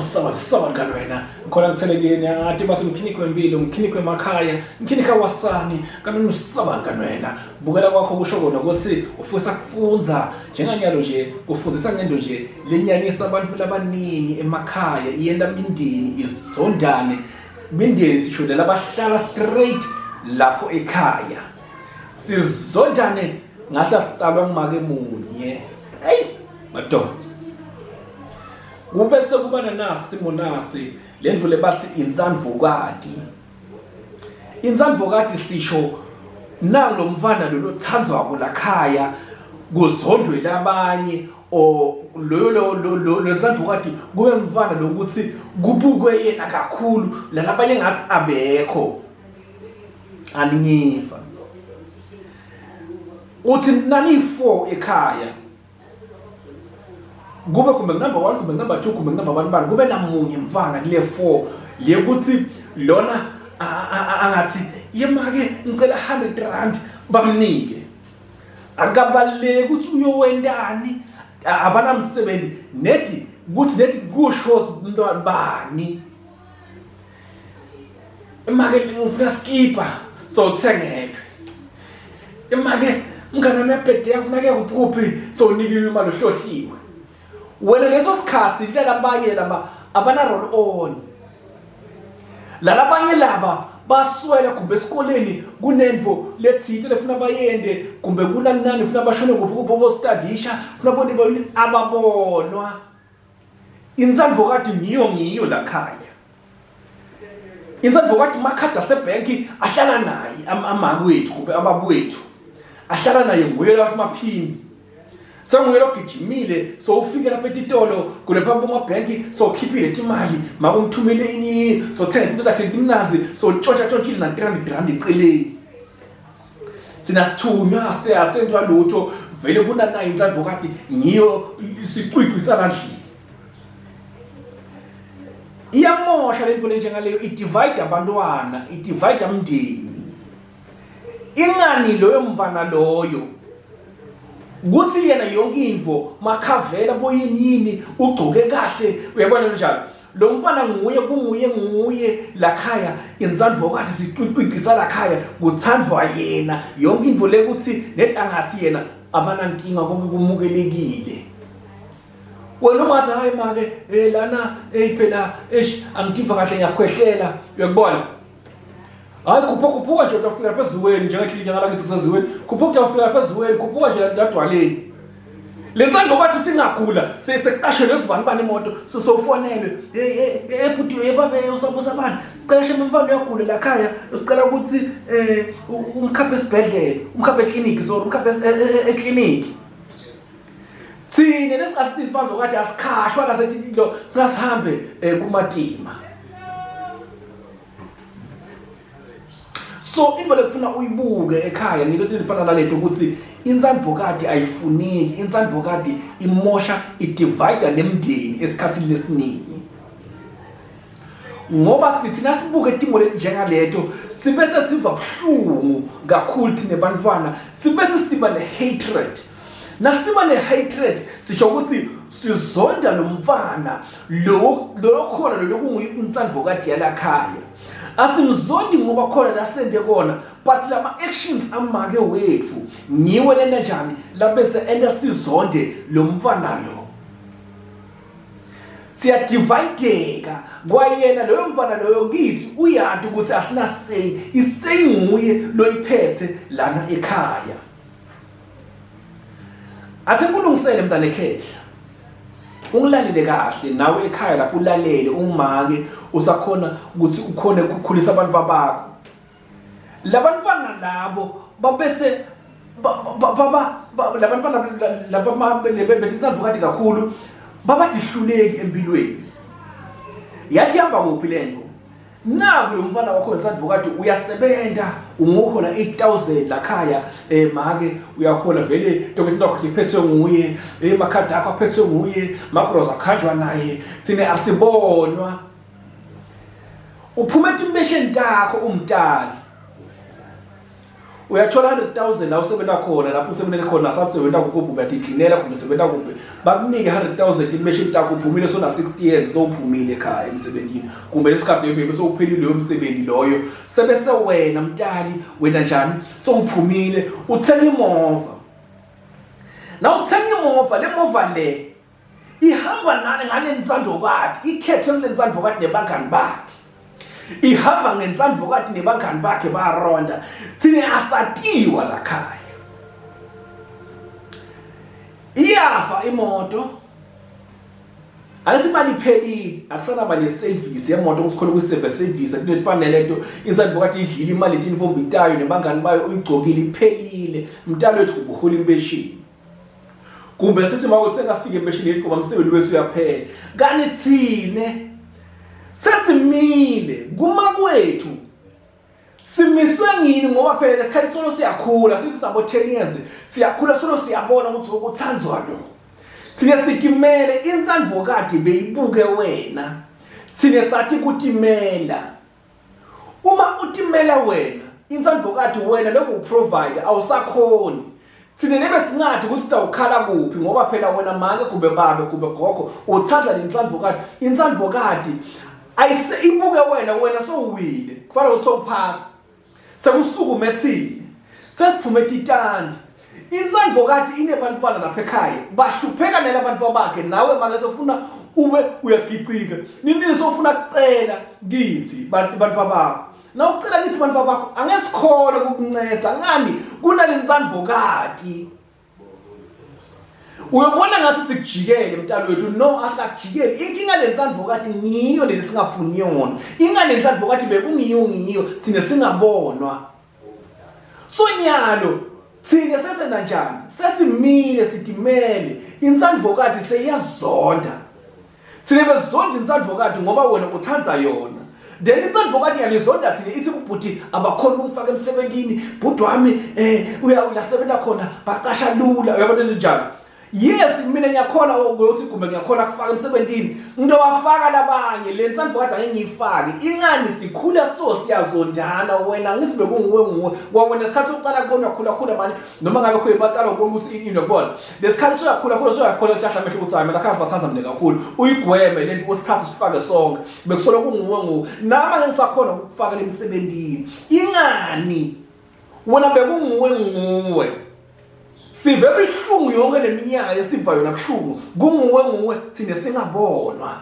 Sawu sawu ngani wena. Ngikhona ngithelekile ngiyangati bathi mkhinikho wempilo, mkhinikho emakhaya, mkhinikho wasani, kanti usaba ngani wena. Bukela kwakho kusho kona ukuthi ufisa kufunza njenganyalo nje kufundisa ngento nje lenyanyisa abantu labaningi emakhaya iyenta mindeni izondane mindeni sisho lelabahlala straight lapho ekhaya sizondane ngathi asitalwa ngumake munye eyi madoda kube sekuba nanasi monasi le ndlu lebathi insandvokati Insandvokati sisho nalo mfana lolo thandzwako lakhaya kuzondwe labanye or loyo lo lo lo lo nsandvokati kube mfana lokuthi kubukwe yena kakhulu lalabanye ngathi abekho aningiva uthi nani-4 ekhaya kube kumbe number 1 kumbe number 2 kumbe number 1 bani kube namunye mfana kule 4 le kuthi lona angathi yemake ngicela 100 rand bamnike akabaleki ukuthi uyowendani abanamsebenzi nethi kuthi nethi kusho mntwana bani imake ngifuna skipa sowuthengelwe imake mngane wami yabhedeya kunake kuphi kuphi sowunikiwe imali uhlohliwe wena leso sikhathi lalabanye laba abana roll on lalabanye laba baswele kumbe esikoleni kunento lethile lefuna bayende kumbe kunani nani funa bashone kuphi kuphi bostadisha funa bone ababonwa Insandvokati ngiyo ngiyo lakhaya. Insandvokati makhadi asebhenki ahlala naye amakwethu kumbe abakwethu. Ahlala naye nguye lapha maphini. Senguye logijimile so ufike lapha etitolo kulepha kumabhenki so ukhiphile timali makumthumele inini so thenga into takhe timnandzi so tshontsha tshontshile na 300 rand eceleni. Thina sithunywa asentwa lutho vele kunanayo insandvokati ngiyo isicwicwi salandlini. Iyamosha lento lenjengaleyo idivide abantwana, idivide umndeni. Ingani loyo mfana loyo kuthi yena yonke info makhavela boyini yini ugcoke kahle uyabona njalo lo mfana nguye kunguye nguye lakhaya insandvo kwathi sicwicwicisa lakhaya kuthandwa yena yonke into le kuthi net angathi yena abanankinga konke kumukelekile wena ungathi hayi make eh lana hey phela eish angitiva kahle ngiyakhwehlela uyakubona hayi khuphuka khuphuka nje utafika lapha eziweni njengeklinikhi ngalakithi kuseziweni khuphuka utafika lapha eziweni khuphuka nje ladwaleni le nsandlo kwathi singagula sekuqashelwe ezibani bani imoto sesowufonelwe ebhuti yebabe usabusa bani sicela shema umfana uyagula lakhaya sicela ukuthi um umkhaphe esibhedlela umkhaphe ekliniki sorry umkhaphe ekliniki thina lesikhathi mfana zokathi asikhashwa lasethi lo funa sihambe um kumatima so into lekufuna uyibuke ekhaya ngilo into efana naleto ukuthi insandvokati ayifuneki insandvokati imosha idivide nemndeni esikhathini lesiningi ngoba sithi nasibuke timo letinjengaleto sibe sesiva buhlungu kakhulu thina bantwana sibe sesiba ne-hatred nasiba ne-hatred sisho ukuthi sizonda lo mfana lo lo khona lo kunguye insandvokati yalakhaya asimzondi ngoba khona lasende kona but lama actions amake wethu ngiwe lena njani labese enta sizonde lo mfana lo siyadivideka kwayena loyo mfana loyo kithi uyati ukuthi asina say isay nguye loyiphethe lana ekhaya athi ngikulungisele mntana ekhehla ungilalele kahle nawe ekhaya lapho ulalele ungimake usakhona ukuthi ukhone ukukhulisa abantu babakho labantwana labo babese baba labantwana laba bethintsandvukati kakhulu babadihluleki empilweni yathi ihamba kuphi lento naku lo mfana wakho wensandvukati uyasebenza unguhola 8000 lakhaya eh make uyahola vele tonke into yakho iphethwe nguye eh makhadi akho aphethwe nguye makroza akhanjwa naye thina asibonwa uphuma etimbesheni takho umtali. Uyathola 100,000 la usebenza khona, lapho usebenzele khona sasebenza kuphi, uyadiklinela kumbe usebenza kuphi, bakunike 100,000 imeshini takho, uphumile sona 60 years, sowuphumile ekhaya emsebenzini, kumbe lesikhathi bebe sowuphelile loyo msebenzi loyo, sebese wena mtali wena njani, sowuphumile uthenga imova. Na uthenga imova, le mova le ihamba nani ngale nsandvokati, ikhethwe kule nsandvokati nebangani bakhe, ihamba ngensandvokati nebangani bakhe baronda, thine asatiwa lakhaya. Iyafa imoto, angithi imali iphelile, akusanamali yeservice yemoto ukuthi khona ukuyiservice service kunefanele lento. Insandvokati idlile imali letinfombi tayo nebangani bayo, uyigcokile, iphelile. Mntalo wethu ubuhola impesheni, kumbe sithi mawuthi engafika impesheni yethu ngoba umsebenzi wethu uyaphela, kani thine sesimile kuma kwethu simiswe ngini, ngoba phela lesikhathi solo siyakhula, sithi sabo 10 years siyakhula, solo siyabona ukuthi ukuthandzwa lo. Thine sitimele, insandvokati beyibuke wena, thine sathi kutimela. Uma utimela wena insandvokati, wena lokhu uprovide awusakhoni, thina lebe singathi ukuthi sitawukhala kuphi, ngoba phela wena make kumbe babe kumbe gogo uthanda le nsandvokati. Insandvokati ayise ibuke wena, wena sowuwile, kufanele ukuthi sowuphasi, sekusukume thina, sesiphume titandi. Insandvokati inebantfwana lapha ekhaya, bahlupheka nalabantwana bakhe, nawe make sofuna ube uyagicika nini, sofuna kucela kithi bantwana bakho. Na ucela kithi bantwana bakho, angesikhona ukukunceda ngani kunalensandvokati. Uyobona ngathi sikujikele mntalo wethu, no, asikakujikeli. Inkinga lensandvokati ngiyo leli singafuni yona, inga lensandvokati bekungiyo ngiyo thina singabonwa. So nyalo thina sesena njani, sesimile sitimele, insandvokati seyiyazonda. Thina besizonda insandvokati ngoba wena uthanda yona, then insandvokati yalizonda thina, ithi kubhuti abakhona ukumfaka emsebentini, bhuti wami uya ulasebenza khona bacasha lula, uyabona njalo. Yes, mina ngiyakhona ukuthi kumbe ngiyakhona kufaka emsebentini, ngitowafaka labanye, le nsandvokati angeke ngiyifake. Ingani sikhula so siyazondana, wena ngithi bekunguwe nguwe kwawena isikhathi sokuqala kubona khula khula mani, noma ngabe khona batala ubona ukuthi ini uyakubona lesikhathi soyakhula khula soyakhona hlahla amehlo ukuthi hayi mina khazi bathanda mina kakhulu, uyigweme lento usithathe sifake sonke, bekusolo kunguwe nguwe, nami angeke ngisakhona ukufaka emsebentini, ingani wena bekunguwe nguwe. Sive bihlungu yonke leminyaka yesiva yona buhlungu, kunguwe nguwe, thina singabonwa,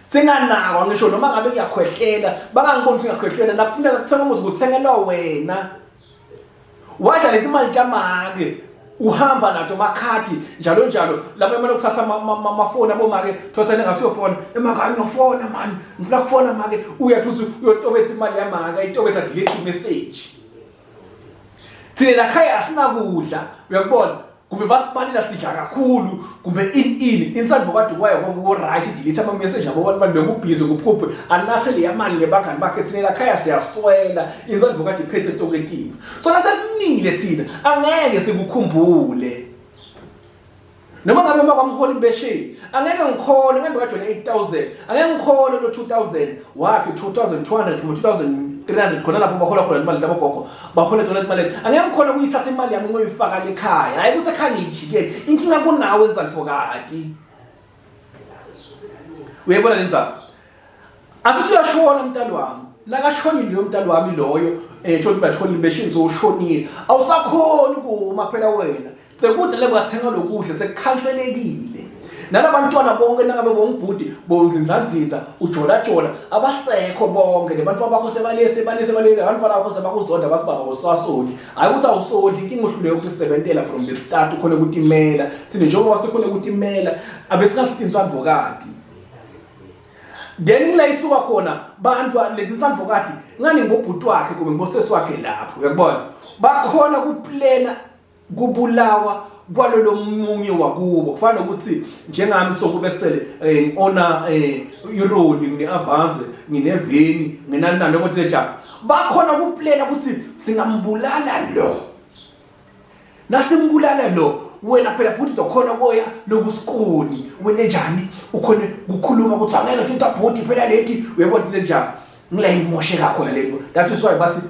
singanakwa ngisho noma ngabe ngiyakhwehlela, bangangiboni ukuthi ngiyakhwehlela, nakufuneka kuthenga umuzi kuthengelwa wena, wadla leti mali tamake, uhamba nato makhadi njalo njalo, laba emane ukuthatha amafoni abomake, thothane ngathi uyofona emaka, ngiyofona mani, ngifuna kufona make, uyathi uthi uyotobetha imali yamake, ayitobetha, delete message. Thina lakhaya asinakudla, uyakubona, kumbe basibalela sidla kakhulu, kumbe ini ini, insandvokati kwayo kwaku-right, delete ama-message abo bantu bantu bekubhizi kuphuphe anathe leya mali nebangani bakhe. Thina lakhaya siyaswela, insandvokati iphethe toketiwe, sona sesimile thina angeke sikukhumbule, noma ngabe uma kwamholi beshini angeke ngikhone ngembe kajwayele 8000, angeke ngikhone lo 2000 wakhe, 2200 kumbe 2300, khona lapho bahola khona imali labo gogo, bahola khona imali, angeke ngikhone ukuyithatha imali yami ngoyifaka lekhaya. Hayi ukuthi ekhaya ngiyijikele, inkinga kunawe nsandvokati. Uyayibona le ndzaba? Asithi uyashona umntana wami, nakashonile loyo mntana wami loyo, thola bathola impesheni, sowushonile, awusakhoni kuma phela wena, sekude le kwathenga lokudla sekukhanselekile, nalabantwana bonke nangabe bongibhudi bonzinzanzinza ujolajola abasekho bonke, nebantwana bakho sebalese sebalese balele, abantwana bakho sebakuzonda, bathi baba boswasoli. Hayi ukuthi awusoli, inkinga uhluleke ukutisebentela from the start, ukhona ukutimela. Thina njengoba sikhona ukutimela, abesingasithi insandvokati, then kula isuka khona bantu lezi nsandvokati ngani ngobhuti wakhe kumbe ngibosesi wakhe lapho, uyakubona, bakhona kuplana kubulawa kwalolo munye wakubo. Kufana nokuthi njengami sokube kusele ngi-ona iroli, ngine-avance, ngineveni, nginani nani kodwa njalo bakhona kuplana ukuthi singambulala lo, nasimbulala lo, wena phela bhuti uzokhona koya lokusikoni, wena njani ukhone ukukhuluma ukuthi angeke thinta bhuti phela leti, uyabona into enjalo. Ngila imosheka khona lento. That is why bathi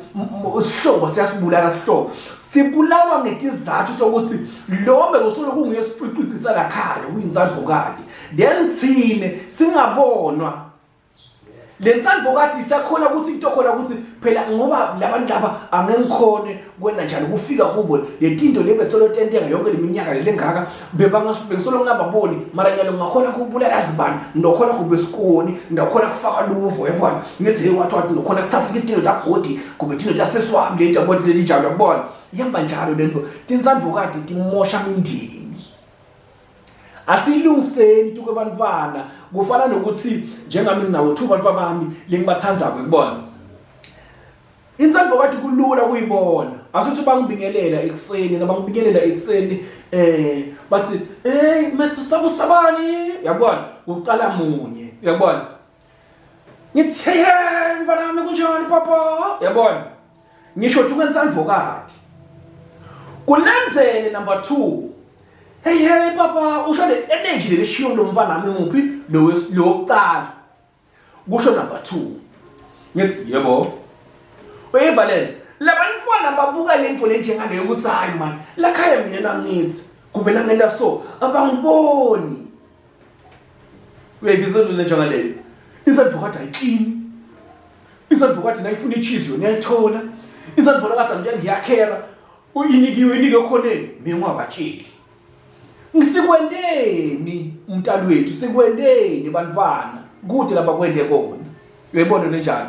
isihlobo siyasibulala sihlobo. Sibulawa ngetizathu tokuthi lo bekusuke kunguye siqwiqwiqi salakhaya kuyinzandvokati. Then thine singabonwa le nsandvokati isakhona ukuthi into khona ukuthi phela ngoba labantu laba angengikhone kwena njalo kufika kubo letinto le betsolo tenteka yonke leminyaka lelengaka bebangasolo ngingababoni mara nyalo ngingakhona kubulala zibani ndokhona kube sikoni ndokhona kufaka luvo yabona ngithi hey wathi wathi ndokhona kuthatha itinto tagodi kube tinto taseswami lento yabona leli njalo yabona ihamba njalo lento tinsandvokati timosha mindeni Asilungiseni tuke bantwana kufana nokuthi njengami nginawo two bantu bami lengibathandzako ngibona. Insandvo kade kulula kuyibona. Asithi bangibingelela ekuseni nabangibingelela ekuseni eh bathi hey Mr Sabo Sabani yabona uqala munye uyabona. Ngithi hey hey mfana wami kunjani papa yabona. Ngisho thuka insandvokati. Kulandzele number 2. Hey hey papa usho le energy le leshiyo lo mfana wami muphi lo lokuqala. Kusho number 2. Ngithi yebo. Uyivalele. Labantwana babuka lento lenjengaleyo ukuthi hayi man lakhaya mina nangithi kumbe nangenta so abangiboni. Uyayivisa into lenjengaleyo. Insandvokati ayiklini. Insandvokati nayifuna icheese yona iyayithola. Insandvokati manje ngiyakhera. Uyinikiwe inike khoneni mina ungabatsheli. Ngisikwenteni umntalo wethu sikwenteni bantwana kude lapha kwende kona. Uyayibona lenjalo.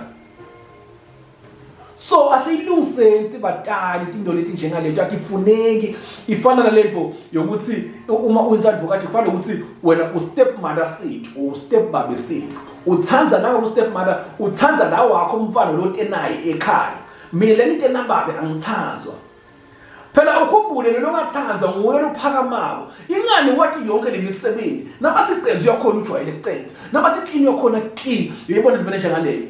So asiyilungiseni sibatali tinto leti njengaleto atifuneki ifana nalento yokuthi uma uyinsandvokati kufana nokuthi wena u-step mother sethu u-step babe sethu uthanda nangabe u-step mother uthanda la wakho umfana lo tenaye ekhaya mina le nto enababe angithandzwa Phela ukhumbule lelo ongathandwa nguye lophakamako. Ingani wathi yonke lemisebenzi. Nabathi cenza uyakhona ujwayele kucenza. Nabathi clean uyakhona clean. Uyayibona into njengaleyo.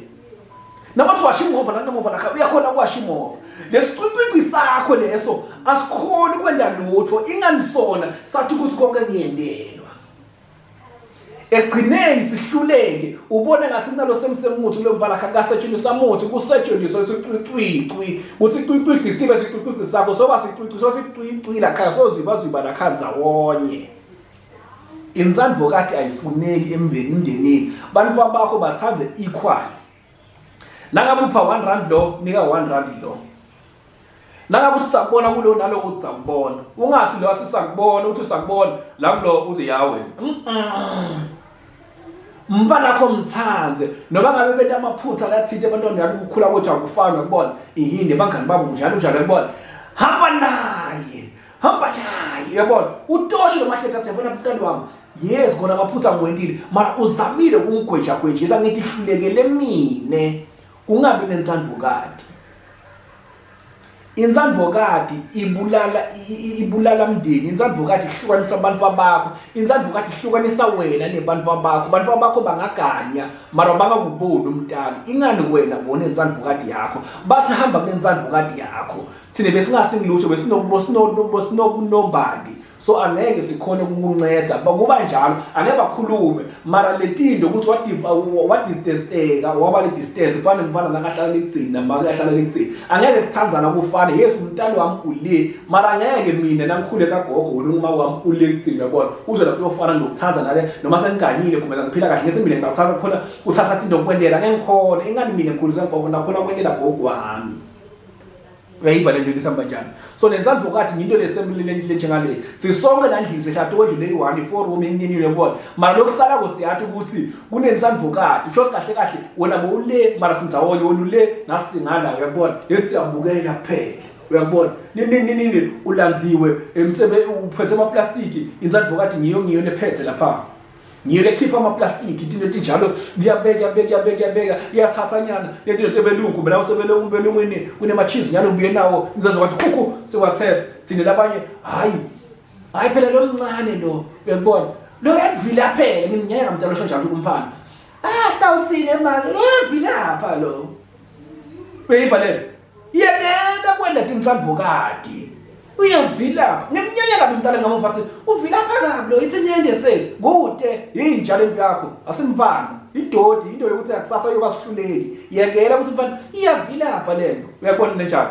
Nabathi washa imova la nemova lakha uyakhona kuwasha imova. Lesicwicwici sakho leso asikhoni kwenda lutho ingani sona sathi ukuthi konke ngiyendelwa. Ekugcineni sihluleke ubone ngathi kunalo semsemuthi kulo mfana akhe akasetshenziswa muthi kusetshenziswa isicwicwicwi kuthi icwicwicwi sibe sicwicwicwi sakho soba sicwicwi sothi cwicwi lakhaya sozwiba zwiba lakha ndzawonye. Insandvokati ayifuneki emveni emndenini bantfu bakho batsandze equal. Nangabe upha 1 rand lo nika 1 rand lo. Nangabe uthi sakubona kulo nalo uthi sakubona. Ungathi lo athi sakubona uthi sakubona la kulo uthi yawe. Mfana wakho mthandze noma ngabe benta amaphutha lathinte abantwana yami ukukhula kwethu akufani ukubona ihinde bangani babo njalo njalo ukubona hamba naye hamba naye uyabona utoshe lo mahleti athi yabona mntana wami yes kona amaphutha ngiwentile mara uzamile ukungigweja gwejisa ngithi hlulekele mine kungabi nensandvokati Insandvokati ibulala ibulala mndeni, insandvokati ihlukanisa abantu bakho, insandvokati ihlukanisa wena nebantu bakho. Abantu bakho bangaganya mara bangakuboni umntana. Ingani wena bona insandvokati yakho. Bathi hamba kulensandvokati yakho. Thina besingasingilutho besinokubo sinokunobody. So angeke sikhone ukukunceda kuba njalo angeke bakhulume mara letinto ukuthi wadistesteka waba le distance kufana nemfana nakahlala lekugcina make ahlala lekugcina angeke kuthandzana kufane yes umntana wami ule mara angeke mina nangikhule kagogo wena uma wami ule kugcina yabona uze lapho uyofana nokuthanda nale noma sengiganyile kumele ngiphila kahle ngese mina ngiyawuthatha khona uthatha into kwendela ngeke ngikhone ingani mina ngikhulisa gogo nakhona kwendela gogo wami uyayiva le nto isihamba njani so le nsandvokati ngento lesemlile njengale sisonke la ndlini sihlala kwendlu leyi-one i-four room enye uyabona mara lokusalako siyathi ukuthi kunensandvokati sho kahle kahle wena bowule mara sindzawonye wena ule nathi singala uyabona lethi siyabukela kuphela uyakubona nini nini nini ulanziwe emsebe uphethe amaplastiki insandvokati ngiyo ngiyo lephethe lapha ngiyo lekhipha amaplastiki into etinjalo kuyabeka yabeka yabeka yabeka iyathatha nyana leti nto ebelungu kumbe la usebelungu belungwini kunema-cheese nyana ubuye nawo umzazi wathi khukhu sewathetha thina labanye hhayi hhayi phela lo mncane lo uyakubona lo uyakuvilapha phela ngimnyeka mntana osho njalo kumfana ah tawuthini manje lo uyavilapha lo uyayiva lelo yekela kwenda tinsandvokati. Uyavilapha. Ngimnyanya kabi mntana ngamuva athi uvilapha kabi lo ithi niyende sesi. Kude inja lemvi yakho asimfana. Idodi into yokuthi akusasa yoba sihluleki. Yekela ukuthi mfana iyavilapha lento. Uyabona lenjalo.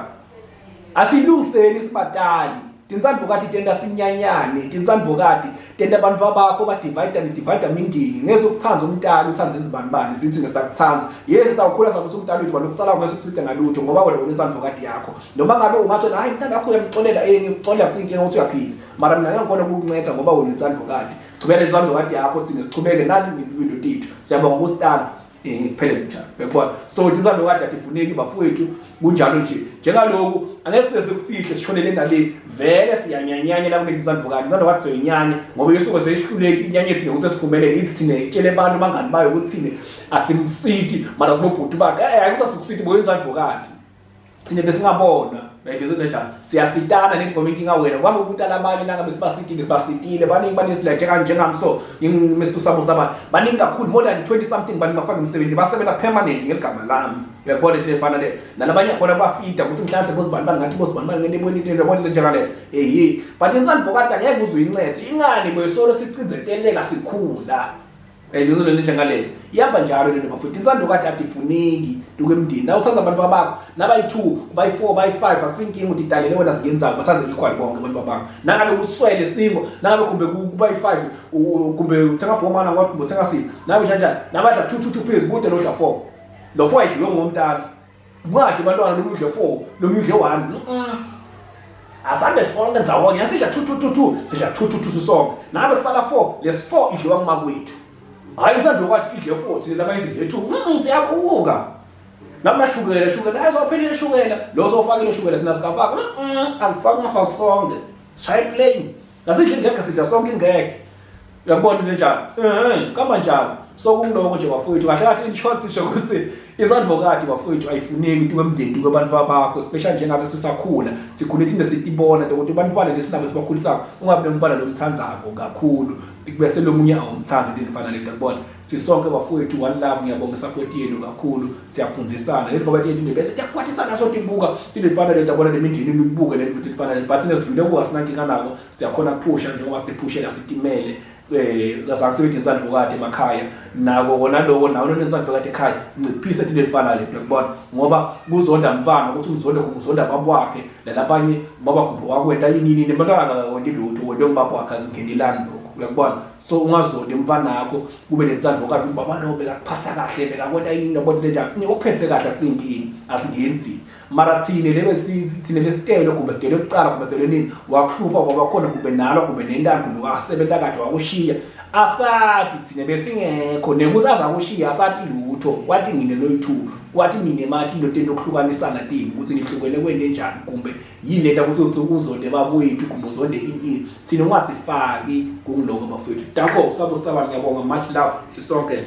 Asilungiseni sibatali. Tintsandvokati tenta sinyanyane, tintsandvokati tenta abantu bakho badivide nidivide mindini. Ngeke ukuthanda umntana uthanda izibanibani sithi nesisakuthanda. Yes sitawukhula sabusa umntana wethu balokusala ngeke ukuchithe ngalutho ngoba wena wena intsandvokati yakho. Noma ngabe ungathi hayi umntana wakho uyamxolela eh ngikuxolela kusinkinga ukuthi uyaphila. Mara mina ngeke ngikhona ukukunceda ngoba wena intsandvokati. Chubeka nentsandvokati yakho thina sichubeke nathi ngempilo tethu. Siyabonga kusitana. Eh kuphele njalo. Uyabona? So intsando kade adifuneki bafowethu kunjalo nje. Njengaloku angeke size sikufihle sishonele nale vele siyanyanyanya la kuleli insando kade. Insando kade soyinyanya ngoba isuke seyihluleki inyanye thina ukuthi siphumelele ithi thina itshele abantu bangani bayo ukuthi thina asimsiti mara sibobhuti bakhe. Eh ayikuthi asikusiti boyenza advocate. Thina besingabona bayiveza into enjalo siyasitana nengoma inkinga wena kwami ukuthi alabanye nangabe sibasitile sibasitile baningi banesila njengami so ngingu-Mr Sabo Sabani baningi kakhulu more than 20 something bantu bafaka emsebenzini basebenza permanent ngeligama lami uyakubona into efana le nalabanye khona bafida ukuthi ngihlanze bozibani bani ngathi bozibani bani ngento ebona into yabona into njengaleyo eyi but insandvo kade angeke uze uyincede ingani boyisolo sicinzeteleka sikhula Eh lezo lento njengaleyo. Ihamba njalo lento bafowethu. Insando kade adifuneki duke emndeni. Na uthatha abantu babakho nabayi2, bayi4, bayi5 akusinkinga ukuthi idalele wena singenzayo basaze equal bonke abantu babakho. Nangabe uswele singo, nangabe kumbe kubayi5 kumbe uthenga bhomana ngoba kumbe uthenga siphi. Nabe njani? Nabadla 2 2 2 pieces kude lodla 4. Lo 4 ayidliwe ngomntana. Ungadli bantwana lo udle 4, lo udle 1. Asambe sonke ndzawonye, asidla 2 2 2 2, sidla 2 2 2 sonke. Nangabe kusala 4, lesi 4 idliwa ngumakwethu. Hayi inthando kwathi idle 4 thina labanye sidle 2. Siyabuka. Nami nashukela shukela, hayi sophelile shukela. Lo sofakile shukela thina sikafaka. Angifaki ungafaki sonke. Shaya plane. Asidli ngeke sidla sonke ingeke. Uyakubona into enjalo? Eh, kamba njalo. So kungiloko nje bafowethu kahle kahle in short sisho ukuthi isandvokati bafowethu ayifuneki into kwemndeni kwabantu babakho especially njengathi sisakhula sikhule thina sitibona ukuthi abantwana lesinabo sibakhulisako ungabi nomfana lomthandzako kakhulu bese lomunye awumthandi into efana lento yakubona sisonke bafowethu one love ngiyabonga support yenu kakhulu siyafundzisana lento ngoba yethu bese kuyakwatisana sotibuka into efana lento yabona nemindeni imibuke lento efana lento but thina sidlule kuwa sinankinga nako siyakhona kuphusha njengoba siphushela sitimele eh zakusebenzisa insandvokati emakhaya nako kona lokho nawe nonsandvokati ekhaya nciphise into efana lento yakubona ngoba kuzonda mfana ukuthi umzonde kumzonda baba wakhe nalabanye baba kumbe wakwenda yini yini abantwana akakwenti lutho wena ngubaba wakhe akungenelani lokho uyakubona so ungazondi umfana wakho kube nensandvokati ukuthi baba lo bekakuphatha kahle bekakwenta yini yabona into enjalo ukuphethe kahle akusinkinga asingenzi mara thine lebe thine lesitelo kumbe sitelo kuqala kumbe sitelo nini wakuhlupha kwaba khona kumbe nalo kumbe nentana kumbe wasebenza kade wakushiya asathi thine besingekho nekuthi azakushiya asathi lutho kwathi ngine loyi-two kwathi nine mati into tento okuhlukanisana tini ukuthi nihlukene kwente njani kumbe yini lento ukuthi uzonde bakwethu kumbe uzonde ini ini thina ungasifaki kungiloko bafowethu danko usabo sabani ngiyabonga much love sisonke.